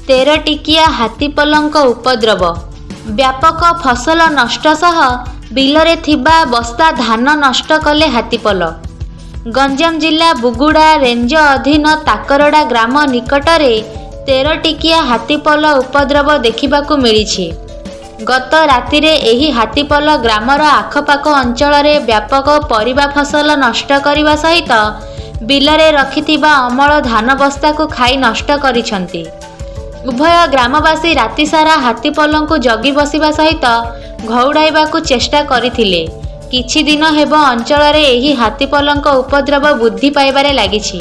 13 ଟିକିଆ ହାତୀପଲଙ୍କ ଉପଦ୍ରବ। ବ୍ୟାପକ ଫସଲ ନଷ୍ଟ ସହ ବିଲରେ ଥିବା ବସ୍ତା ଧାନ ନଷ୍ଟ କଲେ ହାତୀପଲ। ଗଞ୍ଜାମ ଜିଲ୍ଲା ବୁଗୁଡ଼ା ରେଞ୍ଜ ଅଧୀନ ତାକରଡ଼ା ଗ୍ରାମ ନିକଟରେ 13 ଟିକିଆ ହାତୀପଲ ଉପଦ୍ରବ ଦେଖିବାକୁ ମିଳିଛି। ଗତ ରାତିରେ ଏହି ହାତୀପଲ ଗ୍ରାମର ଆଖପାଖ ଅଞ୍ଚଳରେ ବ୍ୟାପକ ପରିବା ଫସଲ ନଷ୍ଟ କରିବା ସହିତ ବିଲରେ ରଖିଥିବା ଅମଳ ଧାନ ବସ୍ତାକୁ ଖାଇ ନଷ୍ଟ କରିଛନ୍ତି। ଉଭୟ ଗ୍ରାମବାସୀ ରାତିସାରା ହାତୀପଲଙ୍କୁ ଜଗି ବସିବା ସହିତ ଘଉଡ଼ାଇବାକୁ ଚେଷ୍ଟା କରିଥିଲେ। କିଛି ଦିନ ହେବ ଅଞ୍ଚଳରେ ଏହି ହାତୀପଲଙ୍କ ଉପଦ୍ରବ ବୃଦ୍ଧି ପାଇବାରେ ଲାଗିଛି।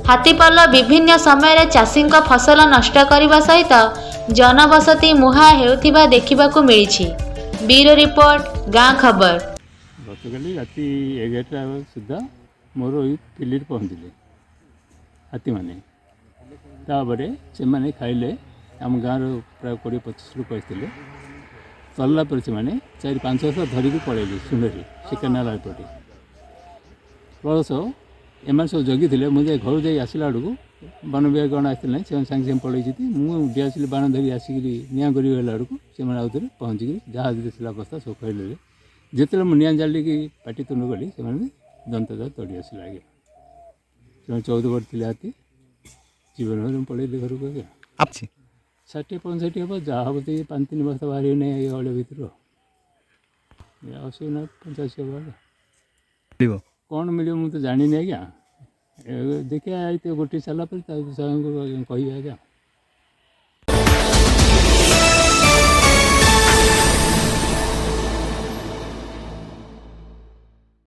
ହାତୀପଲ ବିଭିନ୍ନ ସମୟରେ ଚାଷୀଙ୍କ ଫସଲ ନଷ୍ଟ କରିବା ସହିତ ଜନବସତି ମୁହାଁ ହେଉଥିବା ଦେଖିବାକୁ ମିଳିଛି। ବ୍ୟୁରୋ ରିପୋର୍ଟ, ଗାଁ ଖବର। ଗତକାଲି ରାତି 11ଟା ସୁଦ୍ଧା ମୋର ଏଇ ଫିଲ୍ଡରେ ପହଞ୍ଚିଲେ ହାତୀମାନେ। ତାପରେ ସେମାନେ ଖାଇଲେ। ଆମ ଗାଁର ପ୍ରାୟ 20-25 ଲୋକ ଆସିଥିଲେ। ସରିଲା ପରେ ସେମାନେ 4-5 ବର୍ଷ ଧରିକି ପଳେଇଲେ ଶୁଣ୍ଡରେ, ସେ କେନାଲ ଏପଟେ। ପ୍ଲସ୍ ଏମାନେ ସବୁ ଜଗିଥିଲେ। ମୁଁ ଯାଇ ଘରୁ ଯାଇ ଆସିଲା ବେଳକୁ ବନ ବିଭାଗ କ'ଣ ଆସିଥିଲେ ନାହିଁ, ସେମାନେ ସାଙ୍ଗେ ସାଙ୍ଗେ ପଳେଇଛନ୍ତି। ମୁଁ ଡିଆସିଲି ବାଣ ଧରି ଆସିକିରି ନିଆଁ କରିବି ହେଲା ବେଳକୁ ସେମାନେ ଆଉ ଥରେ ପହଞ୍ଚିକିରି ଯାହା ଥିଲା ବସ୍ତା ସବୁ ଖାଇଦେଲେ। ଯେତେବେଳେ ମୁଁ ନିଆଁ ଜାଳିକି ପାଟିତୁଣ୍ଡ କଲି, ସେମାନେ ଦନ୍ତ ତଡ଼ି ଆସିଲେ ଆଜ୍ଞା। ସେମାନେ 14 ବର୍ଷ ଥିଲେ ହାତୀ। ଜୀବନ ମୁଁ ପଳେଇଲି ଘରକୁ ଆଜ୍ଞା। ଅଛି। 60-65 ହେବ। ଯାହା ହେବ ତ 5-3 ବସ୍ତା ବାହାରିବ ନାହିଁ ଏଇ ଅଳିଆ ଭିତରୁ। ଆଉ 80 ନା 85 ହେବ ଆଜ୍ଞା। ମିଳିବ? କ'ଣ ମିଳିବ ମୁଁ ତ ଜାଣିନି ଆଜ୍ଞା। ଦେଖିବା, ଏଇ ତ ଗୋଟିଏ ସାରିଲା ପରେ ତା ସାଙ୍ଗକୁ କହିବି ଆଜ୍ଞା।